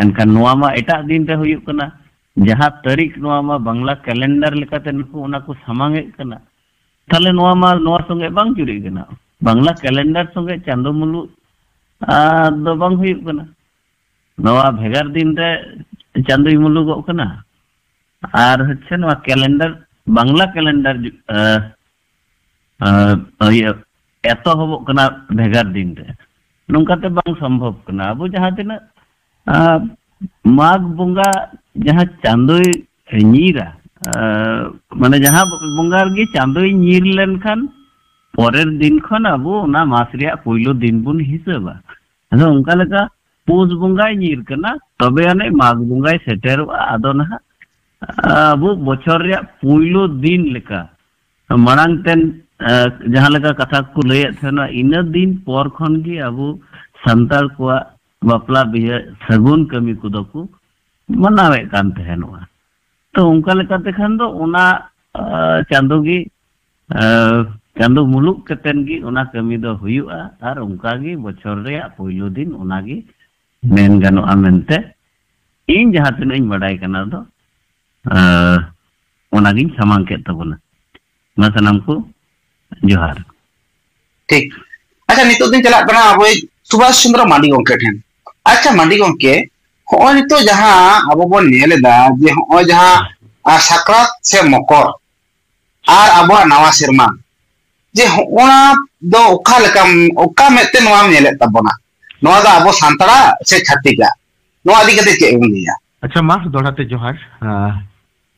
ᱮᱱᱠᱷᱟᱱ ᱱᱚᱣᱟ ᱢᱟ ᱮᱴᱟᱜ ᱫᱤᱱ ᱨᱮ ᱦᱩᱭᱩᱜ ᱠᱟᱱᱟ, ᱡᱟᱦᱟᱸ ᱛᱟᱹᱨᱤᱠᱷ ᱱᱚᱣᱟ ᱢᱟ ᱵᱟᱝᱞᱟ ᱠᱮᱞᱮᱱᱰᱟᱨ ᱞᱮᱠᱟᱛᱮ ᱱᱩᱠᱩ ᱚᱱᱟ ᱠᱚ ᱥᱟᱢᱟᱝ ᱮᱫ ᱠᱟᱱᱟ᱾ ᱛᱟᱦᱞᱮ ᱱᱚᱣᱟ ᱢᱟ ᱱᱚᱣᱟ ᱥᱚᱸᱜᱮ ᱵᱟᱝ ᱡᱩᱨᱤᱜ ᱠᱟᱱᱟ, ᱵᱟᱝᱞᱟ ᱠᱮᱞᱮᱱᱰᱟᱨ ᱥᱚᱸᱜᱮ ᱪᱟᱸᱫᱚ ᱢᱩᱞᱩᱜ, ᱟ, ᱫᱚ ᱵᱟᱝ ᱦᱩᱭᱩᱜ ᱠᱟᱱᱟ᱾ ᱱᱚᱣᱟ ᱵᱷᱮᱜᱟᱨ ᱫᱤᱱ ᱨᱮ ᱪᱟᱸᱫᱚᱭ ᱢᱩᱞᱩᱜᱚᱜ ᱠᱟᱱᱟ᱾ ᱟᱨ ᱦᱚᱪᱪᱷᱮ ᱱᱚᱣᱟ ᱠᱮᱞᱮᱱᱰᱟᱨ, ᱵᱟᱝᱞᱟ ᱠᱮᱞᱮᱱᱰᱟᱨ ᱡᱩ-, ᱟᱸ, ᱟᱸ, ᱤᱭᱟᱹ, ᱮᱛᱚᱦᱚᱵᱚᱜ ᱠᱟᱱᱟ ᱵᱷᱮᱜᱟᱨ ᱫᱤᱱ ᱨᱮ᱾ ᱱᱚᱝᱠᱟᱛᱮ ᱵᱟᱝ ᱥᱚᱢᱵᱷᱚᱵ ᱠᱟᱱᱟ᱾ ᱟᱵᱚ ᱡᱟᱦᱟᱸ ᱛᱤᱱᱟᱹᱜ, ᱟᱸ, ᱢᱟᱜᱽ ᱵᱚᱸᱜᱟ ᱡᱟᱦᱟᱸ ᱪᱟᱸᱫᱳᱭ ᱧᱤᱨᱟ, ᱟᱸ, ᱢᱟᱱᱮ ᱡᱟᱦᱟᱸ ᱵᱚᱸᱜᱟ ᱨᱮᱜᱮ ᱪᱟᱸᱫᱳᱭ ᱧᱤᱨ ᱞᱮᱱᱠᱷᱟᱱ ᱯᱚᱨᱮᱨ ᱫᱤᱱ ᱠᱷᱚᱱ ᱟᱵᱚ ᱚᱱᱟ ᱢᱟᱥ ᱨᱮᱭᱟᱜ ᱯᱳᱭᱞᱳ ᱫᱤᱱ ᱵᱚᱱ ᱦᱤᱥᱟᱹᱵᱟ᱾ ᱟᱫᱚ ᱚᱱᱠᱟ ᱞᱮᱠᱟ ᱯᱩᱥ ᱵᱚᱸᱜᱟᱭ ᱧᱤᱨ ᱠᱟᱱᱟ, ᱛᱚᱵᱮ ᱟᱹᱱᱤᱡ ᱢᱟᱜᱽ ᱵᱚᱸᱜᱟᱭ ᱥᱮᱴᱮᱨᱚᱜᱼᱟ᱾ ᱟᱫᱚ ᱱᱟᱦᱟᱜ ᱟᱵᱚ ᱵᱚᱪᱷᱚᱨ ᱨᱮᱭᱟᱜ ᱯᱩᱭᱞᱩ ᱫᱤᱱ ᱞᱮᱠᱟ ᱢᱟᱲᱟᱝ ᱛᱮᱱ, ᱟᱸ, ᱡᱟᱦᱟᱸ ᱞᱮᱠᱟ ᱠᱟᱛᱷᱟ ᱠᱚ ᱞᱟᱹᱭᱮᱫ ᱛᱟᱦᱮᱱᱟ, ᱤᱱᱟᱹ ᱫᱤᱱ ᱯᱚᱨ ᱠᱷᱚᱱ ᱜᱮ ᱟᱵᱚ ᱥᱟᱱᱛᱟᱲ ᱠᱚᱣᱟᱜ ᱵᱟᱯᱞᱟ ᱵᱤᱦᱟᱹ ᱥᱟᱹᱜᱩᱱ ᱠᱟᱹᱢᱤ ᱠᱚᱫᱚ ᱠᱚ ᱢᱟᱱᱟᱣᱮᱫ ᱠᱟᱱ ᱛᱟᱦᱮᱱᱚᱜᱼᱟ᱾ ᱛᱚ, ᱚᱱᱠᱟ ᱞᱮᱠᱟᱛᱮ ᱠᱷᱟᱱ ᱫᱚ ᱚᱱᱟ, ᱟᱸ, ᱪᱟᱸᱫᱳ ᱜᱮ, ᱟᱸ, ᱪᱟᱸᱫᱳ ᱢᱩᱞᱩᱜ ᱠᱟᱛᱮᱱ ᱜᱮ ᱚᱱᱟ ᱠᱟᱹᱢᱤ ᱫᱚ ᱦᱩᱭᱩᱜᱼᱟ᱾ ᱟᱨ ᱚᱱᱠᱟ ᱜᱮ ᱵᱚᱪᱷᱚᱨ ᱨᱮᱭᱟᱜ ᱯᱳᱭᱞᱳ ᱫᱤᱱ ᱚᱱᱟ ᱜᱮ ᱢᱮᱱ ᱜᱟᱱᱚᱜᱼᱟ ᱢᱮᱱᱛᱮ ᱤᱧ ᱡᱟᱦᱟᱸ ᱛᱤᱱᱟᱹᱜ ᱤᱧ ᱵᱟᱰᱟᱭ ᱠᱟᱱᱟ ᱫᱚ, ᱟᱸ, ᱚᱱᱟᱜᱤᱧ ᱥᱟᱢᱟᱝ ᱠᱮᱫ ᱛᱟᱵᱚᱱᱟ᱾ ᱢᱟ ᱥᱟᱱᱟᱢ ᱠᱚ ᱡᱚᱦᱟᱨ᱾ ᱴᱷᱤᱠ᱾ ᱟᱪᱪᱷᱟ, ᱱᱤᱛᱚᱜ ᱫᱚᱧ ᱪᱟᱞᱟᱜ ᱠᱟᱱᱟ ᱟᱵᱚᱭᱤᱡ ᱥᱩᱵᱷᱟᱥ ᱪᱚᱸᱫᱽᱨᱚ ᱢᱟᱱᱰᱤ ᱜᱚᱢᱠᱮ ᱴᱷᱮᱱ᱾ ᱟᱪᱪᱷᱟ ᱢᱟᱱᱰᱤ ᱜᱚᱢᱠᱮ, ᱦᱚᱸᱜᱼᱚᱭ ᱱᱤᱛᱚᱜ ᱡᱟᱦᱟᱸ ᱟᱵᱚ ᱵᱚᱱ ᱧᱮᱞ ᱮᱫᱟ ᱡᱮ ᱦᱚᱸᱜᱼᱚᱭ ᱡᱟᱦᱟᱸ, ᱟᱨ ᱥᱟᱠᱨᱟᱛ ᱥᱮ ᱢᱚᱠᱚᱨ ᱟᱨ ᱟᱵᱚᱣᱟᱜ ᱱᱟᱣᱟ ᱥᱮᱨᱢᱟ, ᱡᱮ ᱦᱚᱸᱜᱼᱚᱱᱟ ᱫᱚ ᱚᱠᱟ ᱞᱮᱠᱟᱢ, ᱚᱠᱟ ᱢᱮᱫ ᱛᱮ ᱱᱚᱣᱟᱢ ᱧᱮᱞᱮᱫ ᱛᱟᱵᱚᱱᱟ? ᱱᱚᱣᱟ ᱫᱚ ᱟᱵᱚ ᱥᱟᱱᱛᱟᱲᱟᱜ ᱥᱮ ᱪᱷᱟᱹᱛᱤᱠᱟᱜ? ᱱᱚᱣᱟ ᱤᱫᱤ ᱠᱟᱛᱮ ᱪᱮᱫ ᱮᱢ ᱞᱟᱹᱭᱟ? ᱟᱪᱪᱷᱟ, ᱢᱟ ᱫᱚᱦᱲᱟ ᱛᱮ ᱡᱚᱦᱟᱨ, ᱟᱸ,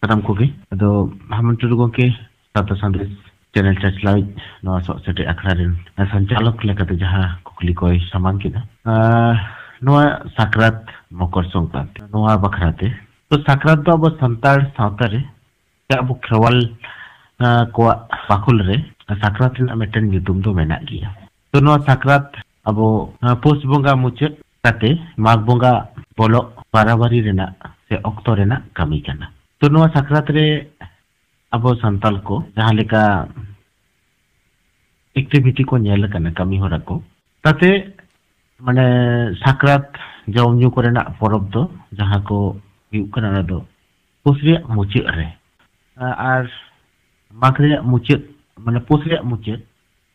ᱥᱟᱱᱟᱢ ᱠᱚᱜᱮ᱾ ᱟᱫᱚ ᱦᱮᱢᱚᱱᱛ ᱴᱩᱰᱩ ᱜᱚᱢᱠᱮ, ᱥᱟᱶᱛᱟ ᱥᱟᱸᱫᱮᱥ ᱪᱮᱱᱮᱞ ᱪᱟᱪᱞᱟᱣᱤᱡ ᱱᱚᱣᱟ ᱥᱚᱜ ᱥᱮᱴᱮᱡ ᱟᱠᱷᱲᱟ ᱨᱮᱱ ᱥᱚᱧᱪᱟᱞᱚᱠ ᱞᱮᱠᱟᱛᱮ ᱡᱟᱦᱟᱸ ᱠᱩᱠᱞᱤ ᱠᱚᱭ ᱥᱟᱢᱟᱝ ᱠᱮᱫᱟ, ᱟᱸ, ᱱᱚᱣᱟ ᱥᱟᱠᱨᱟᱛ ᱢᱚᱠᱚᱨ ᱥᱚᱝᱠᱨᱟᱱᱛᱤ ᱱᱚᱣᱟ ᱵᱟᱠᱷᱨᱟ ᱛᱮ᱾ ᱛᱚ, ᱥᱟᱠᱨᱟᱛ ᱫᱚ ᱟᱵᱚ ᱥᱟᱱᱛᱟᱲ ᱥᱟᱶᱛᱟ ᱨᱮ ᱥᱮ ᱟᱵᱚ ᱠᱷᱮᱨᱣᱟᱞ, ᱟᱸ, ᱠᱚᱣᱟᱜ ᱵᱟᱠᱷᱳᱞ ᱨᱮ ᱥᱟᱠᱨᱟᱛ ᱨᱮᱱᱟᱜ ᱢᱤᱫᱴᱮᱱ ᱧᱩᱛᱩᱢ ᱫᱚ ᱢᱮᱱᱟᱜ ᱜᱮᱭᱟ᱾ ᱛᱚ, ᱱᱚᱣᱟ ᱥᱟᱠᱨᱟᱛ ᱟᱵᱚ, ᱟᱸ, ᱯᱩᱥ ᱵᱚᱸᱜᱟ ᱢᱩᱪᱟᱹᱫ ᱠᱟᱛᱮ ᱢᱟᱜᱽ ᱵᱚᱸᱜᱟ ᱵᱚᱞᱚᱜ ᱵᱟᱨᱟᱵᱟᱨᱤ ᱨᱮᱱᱟᱜ ᱥᱮ ᱚᱠᱛᱚ ᱨᱮᱱᱟᱜ ᱠᱟᱹᱢᱤ ᱠᱟᱱᱟ᱾ ᱛᱚ, ᱱᱚᱣᱟ ᱥᱟᱠᱨᱟᱛ ᱨᱮ ᱟᱵᱚ ᱥᱟᱱᱛᱟᱞ ᱠᱚ ᱡᱟᱦᱟᱸ ᱞᱮᱠᱟ ᱮᱠᱴᱤᱵᱷᱤᱴᱤ ᱠᱚ ᱧᱮᱞ ᱟᱠᱟᱱᱟ, ᱠᱟᱹᱢᱤ ᱦᱚᱨᱟ ᱠᱚ, ᱛᱟᱛᱮ ᱢᱟᱱᱮ ᱥᱟᱠᱨᱟᱛ ᱡᱚᱢ ᱧᱩ ᱠᱚᱨᱮᱱᱟᱜ ᱯᱚᱨᱚᱵᱽ ᱫᱚ ᱡᱟᱦᱟᱸ ᱠᱚ ᱦᱩᱭᱩᱜ ᱠᱟᱱᱟ, ᱚᱱᱟ ᱫᱚ ᱯᱩᱥ ᱨᱮᱭᱟᱜ ᱢᱩᱪᱟᱹᱫ ᱨᱮ, ᱟᱨ ᱢᱟᱜᱽ ᱨᱮᱭᱟᱜ ᱢᱩᱪᱟᱹᱫ, ᱢᱟᱱᱮ ᱯᱩᱥ ᱨᱮᱭᱟᱜ ᱢᱩᱪᱟᱹᱫ,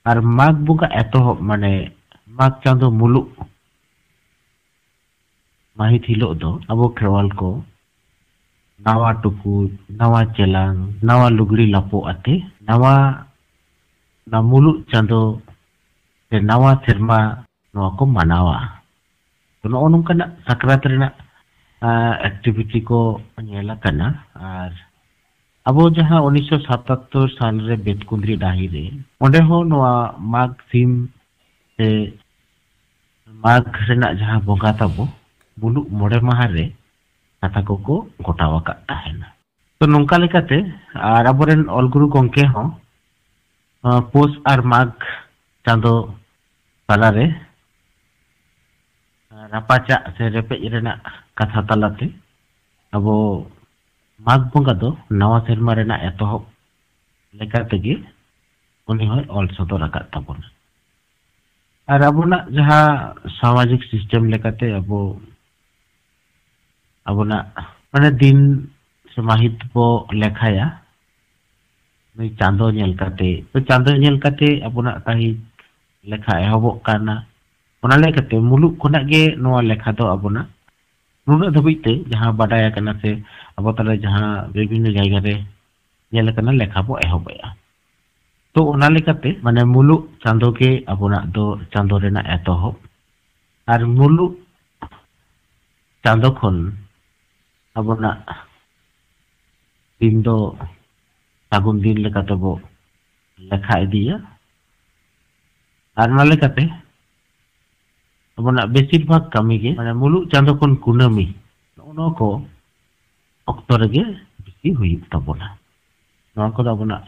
ᱟᱨ ᱢᱟᱜᱽ ᱵᱚᱸᱜᱟ ᱮᱛᱚᱦᱚᱵ, ᱢᱟᱱᱮ ᱢᱟᱜᱽ ᱪᱟᱸᱫᱚ ᱢᱩᱞᱩᱜ ᱢᱟᱹᱦᱤᱛ ᱦᱤᱞᱳᱜ ᱫᱚ ᱟᱵᱚ ᱠᱷᱮᱨᱣᱟᱞ ᱠᱚ ᱱᱟᱣᱟ ᱴᱩᱠᱩᱡ, ᱱᱟᱣᱟ ᱪᱮᱞᱟᱝ, ᱱᱟᱣᱟ ᱞᱩᱜᱽᱲᱤ ᱞᱟᱯᱚ ᱟᱛᱮ ᱱᱟᱣᱟ, ᱱᱟᱣᱟ ᱢᱩᱞᱩᱜ ᱪᱟᱸᱫᱚ ᱥᱮ ᱱᱟᱣᱟ ᱥᱮᱨᱢᱟ ᱱᱚᱣᱟ ᱠᱚ ᱢᱟᱱᱟᱣᱟ᱾ ᱛᱚ, ᱱᱚᱜᱼᱚ ᱱᱚᱝᱠᱟᱱᱟᱜ ᱥᱟᱠᱨᱟᱛ ᱨᱮᱱᱟᱜ, ᱟ, activity ᱠᱚ ᱧᱮᱞ ᱟᱠᱟᱱᱟ᱾ ᱟᱨ ᱟᱵᱚ ᱡᱟᱦᱟᱸ ᱩᱱᱤᱥᱥᱚ ᱥᱟᱛᱟᱛᱛᱳᱨ ᱥᱟᱞ ᱨᱮ ᱵᱮᱛᱠᱩᱸᱫᱽᱨᱤ ᱰᱟᱹᱦᱤ ᱨᱮ, ᱚᱸᱰᱮ ᱦᱚᱸ ᱱᱚᱣᱟ ᱢᱟᱜᱽ ᱥᱤᱢ ᱥᱮ ᱢᱟᱜᱽ ᱨᱮᱱᱟᱜ ᱡᱟᱦᱟᱸ ᱵᱚᱸᱜᱟ ᱛᱟᱵᱚ, ᱢᱩᱞᱩᱜ ᱢᱚᱬᱮ ᱢᱟᱦᱟ ᱨᱮ ᱠᱟᱛᱷᱟ ᱠᱚᱠᱚ ᱜᱚᱴᱟᱣ ᱟᱠᱟᱫ ᱛᱟᱦᱮᱱᱟ᱾ ᱛᱚ, ᱱᱚᱝᱠᱟ ᱞᱮᱠᱟᱛᱮ ᱟᱨ ᱟᱵᱚᱨᱮᱱ ᱚᱞ ᱜᱩᱨᱩ ᱜᱚᱢᱠᱮ ᱦᱚᱸ, ᱟᱸ, ᱯᱳᱥ ᱟᱨ ᱢᱟᱜᱽ ᱪᱟᱸᱫᱚ ᱛᱟᱞᱟᱨᱮ ᱨᱟᱯᱟᱪᱟᱜ ᱥᱮ ᱨᱮᱯᱮᱡ ᱨᱮᱱᱟᱜ ᱠᱟᱛᱷᱟ ᱛᱟᱞᱟᱛᱮ ᱟᱵᱚ ᱢᱟᱜᱽ ᱵᱚᱸᱜᱟ ᱫᱚ ᱱᱟᱣᱟ ᱥᱮᱨᱢᱟ ᱨᱮᱱᱟᱜ ᱮᱛᱚᱦᱚᱵ ᱞᱮᱠᱟ ᱛᱮᱜᱮ ᱩᱱᱤ ᱦᱚᱸᱭ ᱚᱞ ᱥᱚᱫᱚᱨ ᱟᱠᱟᱫ ᱛᱟᱵᱚᱱᱟ᱾ ᱟᱨ ᱟᱵᱚᱱᱟᱜ ᱡᱟᱦᱟᱸ ᱥᱟᱢᱟᱡᱤᱠ system ᱞᱮᱠᱟᱛᱮ ᱟᱵᱚ, ᱟᱵᱚᱱᱟᱜ ᱢᱟᱱᱮ ᱫᱤᱱ ᱥᱮ ᱢᱟᱹᱦᱤᱛ ᱵᱚ ᱞᱮᱠᱷᱟᱭᱟ ᱱᱩᱭ ᱪᱟᱸᱫᱚ ᱧᱮᱞ ᱠᱟᱛᱮ᱾ ᱛᱚ, ᱪᱟᱸᱫᱚ ᱧᱮᱞ ᱠᱟᱛᱮ ᱟᱵᱚᱱᱟᱜ ᱛᱟᱹᱦᱤᱡ ᱞᱮᱠᱷᱟ ᱮᱦᱚᱵᱚᱜ ᱠᱟᱱᱟ᱾ ᱚᱱᱟ ᱞᱮᱠᱟᱛᱮ ᱢᱩᱞᱩᱜ ᱠᱷᱚᱱᱟᱜ ᱜᱮ ᱱᱚᱣᱟ ᱞᱮᱠᱷᱟ ᱫᱚ ᱟᱵᱚᱱᱟᱜ ᱱᱩᱱᱟᱹᱜ ᱫᱷᱟᱹᱵᱤᱡ ᱛᱮ ᱡᱟᱦᱟᱸ ᱵᱟᱰᱟᱭ ᱟᱠᱟᱱᱟ ᱥᱮ ᱟᱵᱚ ᱛᱟᱞᱟ ᱡᱟᱦᱟᱸ ᱵᱤᱵᱷᱤᱱᱱᱚ ᱡᱟᱭᱜᱟ ᱨᱮ ᱧᱮᱞ ᱟᱠᱟᱱᱟ, ᱞᱮᱠᱷᱟ ᱵᱚ ᱮᱦᱚᱵᱮᱜᱼᱟ᱾ ᱛᱚ, ᱚᱱᱟ ᱞᱮᱠᱟᱛᱮ ᱢᱟᱱᱮ ᱢᱩᱞᱩᱜ ᱪᱟᱸᱫᱚ ᱜᱮ ᱟᱵᱚᱱᱟᱜ ᱫᱚ ᱪᱟᱸᱫᱚ ᱨᱮᱱᱟᱜ ᱮᱛᱚᱦᱚᱵ᱾ ᱟᱨ ᱢᱩᱞᱩᱜ ᱪᱟᱸᱫᱚ ᱠᱷᱚᱱ ᱟᱵᱚᱱᱟᱜ ᱫᱤᱱ ᱫᱚ ᱥᱟᱹᱜᱩᱱ ᱫᱤᱱ ᱞᱮᱠᱟᱛᱮ ᱵᱚ ᱞᱮᱠᱷᱟ ᱤᱫᱤᱭᱟ᱾ ᱟᱨ ᱚᱱᱟ ᱞᱮᱠᱟᱛᱮ ᱟᱵᱚᱱᱟᱜ ᱵᱮᱥᱤᱨ ᱵᱷᱟᱜᱽ ᱠᱟᱹᱢᱤ ᱜᱮ ᱢᱟᱱᱮ ᱢᱩᱞᱩᱜ ᱪᱟᱸᱫᱚ ᱠᱷᱚᱱ ᱠᱩᱱᱟᱹᱢᱤ, ᱱᱚᱜᱼᱚ ᱱᱚᱣᱟ ᱠᱚ ᱚᱠᱛᱚ ᱨᱮᱜᱮ ᱵᱮᱥᱤ ᱦᱩᱭᱩᱜ ᱛᱟᱵᱚᱱᱟ᱾ ᱱᱚᱣᱟ ᱠᱚᱫᱚ ᱟᱵᱚᱱᱟᱜ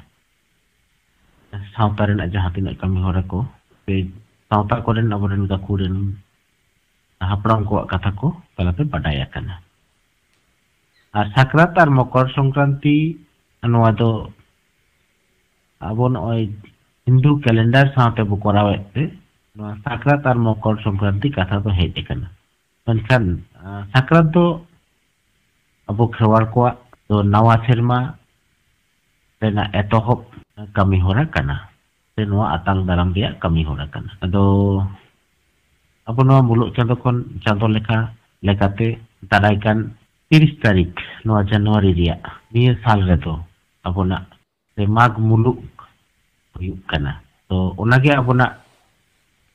ᱥᱟᱶᱛᱟ ᱨᱮᱱᱟᱜ ᱡᱟᱦᱟᱸ ᱛᱤᱱᱟᱹᱜ ᱠᱟᱹᱢᱤ ᱦᱚᱨᱟ ᱠᱚ ᱥᱮ ᱥᱟᱶᱛᱟ ᱠᱚᱨᱮᱱ ᱟᱵᱚᱨᱮᱱ ᱜᱟᱹᱠᱷᱩᱲ ᱨᱮᱱ ᱦᱟᱯᱲᱟᱢ ᱠᱚᱣᱟᱜ ᱠᱟᱛᱷᱟ ᱠᱚ ᱛᱟᱞᱟᱛᱮ ᱵᱟᱰᱟᱭ ᱟᱠᱟᱱᱟ᱾ ᱟᱨ ᱥᱟᱠᱨᱟᱛ ᱟᱨ ᱢᱚᱠᱚᱨ ᱥᱚᱝᱠᱨᱟᱱᱛᱤ, ᱱᱚᱣᱟ ᱫᱚ ᱟᱵᱚ ᱱᱚᱜᱼᱚᱭ ᱦᱤᱱᱫᱩ calendar ᱥᱟᱶᱛᱮ ᱵᱚ ᱠᱚᱨᱟᱣᱮᱫ ᱛᱮ, ᱱᱚᱣᱟ ᱥᱟᱠᱨᱟᱛ ᱟᱨ ᱢᱚᱠᱚᱨ ᱥᱚᱝᱠᱨᱟᱱᱛᱤ ᱠᱟᱛᱷᱟ ᱫᱚ ᱦᱮᱡ ᱟᱠᱟᱱᱟ᱾ ᱢᱮᱱᱠᱷᱟᱱ, ᱟᱸ, ᱥᱟᱠᱨᱟᱛ ᱫᱚ ᱟᱵᱚ ᱠᱷᱮᱨᱣᱟᱲ ᱠᱚᱣᱟᱜ ᱫᱚ ᱱᱟᱣᱟ ᱥᱮᱨᱢᱟ ᱨᱮᱱᱟᱜ ᱮᱛᱚᱦᱚᱵ ᱠᱟᱹᱢᱤ ᱦᱚᱨᱟ ᱠᱟᱱᱟ, ᱥᱮ ᱱᱚᱣᱟ ᱟᱛᱟᱝ ᱫᱟᱨᱟᱢ ᱨᱮᱭᱟᱜ ᱠᱟᱹᱢᱤ ᱦᱚᱨᱟ ᱠᱟᱱᱟ᱾ ᱟᱫᱚ ᱟᱵᱚ ᱱᱚᱣᱟ ᱢᱩᱞᱩᱜ ᱪᱟᱸᱫᱚ ᱠᱷᱚᱱ ᱪᱟᱸᱫᱚ ᱞᱮᱠᱷᱟ ᱞᱮᱠᱟᱛᱮ ᱫᱟᱨᱟᱭ ᱠᱟᱱ ᱛᱤᱨᱤᱥ ᱛᱟᱹᱨᱤᱠᱷ ᱱᱚᱣᱟ ᱡᱟᱱᱩᱣᱟᱨᱤ ᱨᱮᱭᱟᱜ ᱱᱤᱭᱟᱹ ᱥᱟᱞ ᱨᱮᱫᱚ ᱟᱵᱚᱱᱟᱜ ᱥᱮ ᱢᱟᱜᱽ ᱢᱩᱞᱩᱜ ᱦᱩᱭᱩᱜ ᱠᱟᱱᱟ᱾ ᱛᱚ ᱚᱱᱟᱜᱮ ᱟᱵᱚᱱᱟᱜ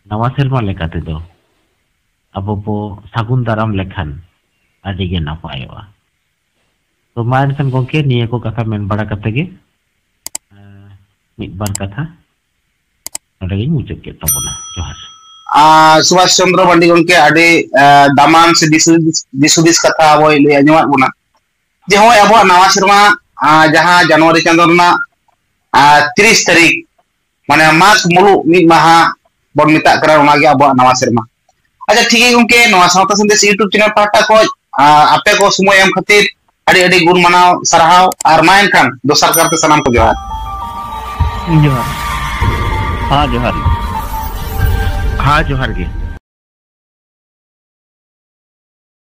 ᱱᱟᱣᱟ ᱥᱮᱨᱢᱟ ᱞᱮᱠᱟ ᱛᱮᱫᱚ ᱟᱵᱚ ᱵᱚ ᱥᱟᱹᱜᱩᱱ ᱫᱟᱨᱟᱢ ᱞᱮᱠᱷᱟᱱ ᱟᱹᱰᱤ ᱜᱮ ᱱᱟᱯᱟᱭᱚᱜᱼᱟ᱾ ᱛᱚ ᱢᱟ ᱮᱱᱠᱷᱟᱱ ᱜᱚᱢᱠᱮ, ᱱᱤᱭᱟᱹ ᱠᱚ ᱠᱟᱛᱷᱟ ᱢᱮᱱ ᱵᱟᱲᱟ ᱠᱟᱛᱮ ᱜᱮ, ᱮᱸ, ᱢᱤᱫ ᱵᱟᱨ ᱠᱟᱛᱷᱟ ᱱᱚᱰᱮ ᱜᱤᱧ ᱢᱩᱪᱟᱹᱫ ᱠᱮᱫ ᱛᱟᱵᱚᱱᱟ᱾ ᱡᱚᱦᱟᱨ᱾ ᱟᱨ ᱥᱩᱵᱷᱟᱥ ᱪᱚᱱᱫᱨᱚ ᱢᱟᱱᱰᱤ ᱜᱚᱢᱠᱮ ᱟᱹᱰᱤ, ᱮᱸ, ᱫᱟᱢᱟᱱ ᱥᱮ ᱫᱤᱥ ᱦᱩᱫᱤᱥ, ᱫᱤᱥ ᱦᱩᱫᱤᱥ ᱠᱟᱛᱷᱟ ᱟᱵᱚᱭ ᱞᱟᱹᱭ ᱟᱸᱡᱚᱢᱟᱫ ᱵᱚᱱᱟ, ᱡᱮ ᱦᱚᱸᱜᱼᱚᱭ ᱟᱵᱚᱣᱟᱜ ᱱᱟᱣᱟ ᱥᱮᱨᱢᱟ, ᱟᱸ, ᱡᱟᱦᱟᱸ ᱡᱟᱱᱩᱣᱟᱨᱤ ᱪᱟᱸᱫᱳ ᱨᱮᱱᱟᱜ, ᱟᱸ, ᱛᱤᱨᱤᱥ ᱛᱟᱹᱨᱤᱠᱷ, ᱢᱟᱱᱮ ᱢᱟᱜᱽ ᱢᱩᱞᱩᱜ ᱢᱤᱫ ᱢᱟᱦᱟ ᱵᱚᱱ ᱢᱮᱛᱟᱜ ᱠᱟᱱᱟ, ᱚᱱᱟᱜᱮ ᱟᱵᱚᱣᱟᱜ ᱱᱟᱣᱟ ᱥᱮᱨᱢᱟ᱾ ᱟᱪᱪᱷᱟ, ᱴᱷᱤᱠ ᱜᱮᱭᱟ ᱜᱚᱢᱠᱮ, ᱱᱚᱣᱟ ᱥᱟᱶᱛᱟ ᱥᱟᱸᱫᱮᱥ YouTube ᱪᱮᱱᱮᱞ ᱯᱟᱦᱴᱟ ᱠᱷᱚᱱ, ᱟᱸ, ᱟᱯᱮ ᱠᱚ ᱥᱚᱢᱚᱭ ᱮᱢ ᱠᱷᱟᱹᱛᱤᱨ ᱟᱹᱰᱤ ᱟᱹᱰᱤ ᱜᱩᱱ ᱢᱟᱱᱟᱣ ᱥᱟᱨᱦᱟᱣ, ᱟᱨ ᱢᱟ ᱮᱱᱠᱷᱟᱱ ᱫᱚᱥᱟᱨ ᱠᱟᱨᱛᱮ ᱥᱟᱱᱟᱢ ᱠᱚ ᱡᱚᱦᱟᱨ᱾ ᱡᱚᱦᱟᱨ᱾ ᱦᱮᱸ, ᱡᱚᱦᱟᱨ ᱜᱮ᱾ ᱦᱮᱸ, ᱡᱚᱦᱟᱨ ᱜᱮ᱾